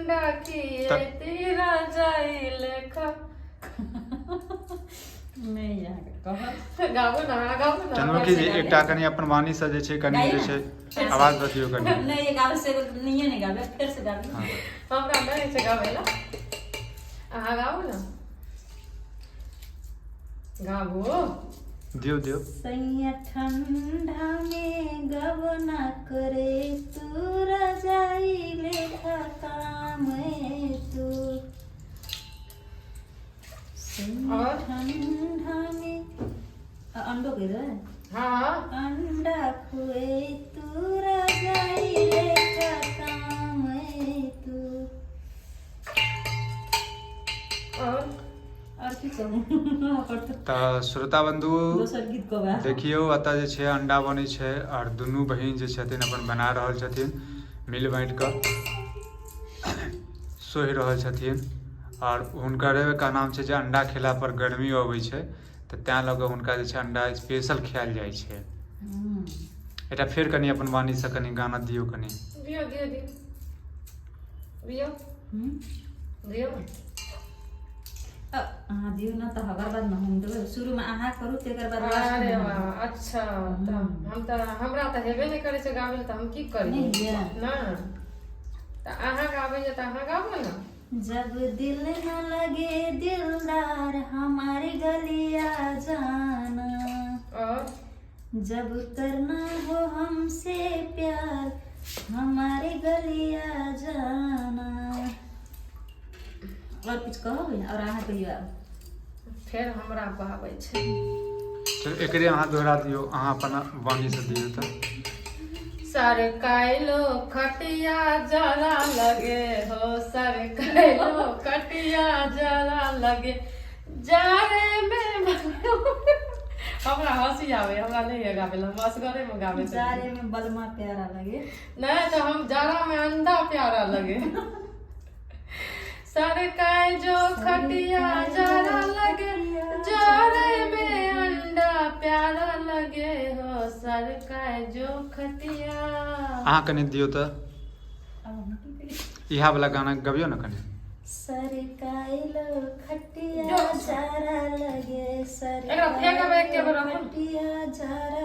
अंडा खिए तीरा जाई लेखा। नहि, अहाँके कहब। गाबू ने, अहाँ गाबू ने। चंद्रमुखी जी, एकटा कनि अपन वाणी से जे छै कनि जे छै आवाज दऽ दियौ कनि। नहि, ये गाबै से नहिये नहि गाबै, फेर से गाबै। हँ। हमरा नहि होइ छै गाबै ला, अहाँ गाबू ने, गाबू। दियौ दियौ। सैया ठंडा में गबना करे तू रजाई लेखा काम तू। सैया और? ठंडा में अंडो के दे। हाँ। अंडा खुए तू रजाई लेखा काम तू। और? और की कहूँ? और तऽ तऽ श्रोता बंधु, दोसर गीत कहबै? देखियौ, एतऽ जे छै अंडा बनै छै आओर दुनू बहिन जे छथिन अपन बना रहल छथिन, मिल बाँटि कऽ सोहि रहल छथिन। आओर हुनकर का नाम छै जे अंडा खेला पर गर्मी अबै छै, तऽ तैं लऽ कऽ हुनका जे छै अंडा स्पेशल खायल जाइ छै। एकटा फेर कनि अपन वाणीसँ कनि गाना दियौ कनि। दियौ दियौ दियौ दियौ। दियौ। अहाँ दियौ ने तऽ ओकर बाद ने हम देबै। शुरूमे अहाँ करू, तकर बाद last अरे मे हम। वाह, अच्छा, तऽ हम तऽ हमरा तऽ हेबे नहि करै छै गाबै लए, तऽ हम की करियै? नहि होइए? नहि, तऽ अहाँ गाबै तऽ अहाँ गाबू ने। जब दिल न लगे दिलदार हमारे गलिया जाना। और? जब करना हो हमसे प्यार हमारे गलिया जाना। और कुछ कहोगे? और अहाँ कहियो आब। फेर हमरा कहबै छै। चलू, एकरे अहाँ दोहरा दियौ, अहाँ अपन वाणीसँ दियौ तऽ। सर कैलो खटिया जरा लगे हो, सर कैलो खटिया जरा लगे जारे में। हमरा हंसी आवे, हमरा नहीं है गावे ला, हम असगरे में गावे छी। जारे में बलमा प्यारा लगे। नहीं तो हम जाड़ा में अंडा प्यारा लगे। सरकाय जो खटिया जरा लगे, जाड़े में अंडा प्यारा लगे हो, सरकाय जो खटिया। अहाँ कनि दियौ तऽ। आब हम की करी? इएह वाला गाना गबियौ ने कनि। सरकाइलो खटिया जो- जरा लगे। एकरा फेंकब एके बेर सरकाइलो अपन। खटिया जरा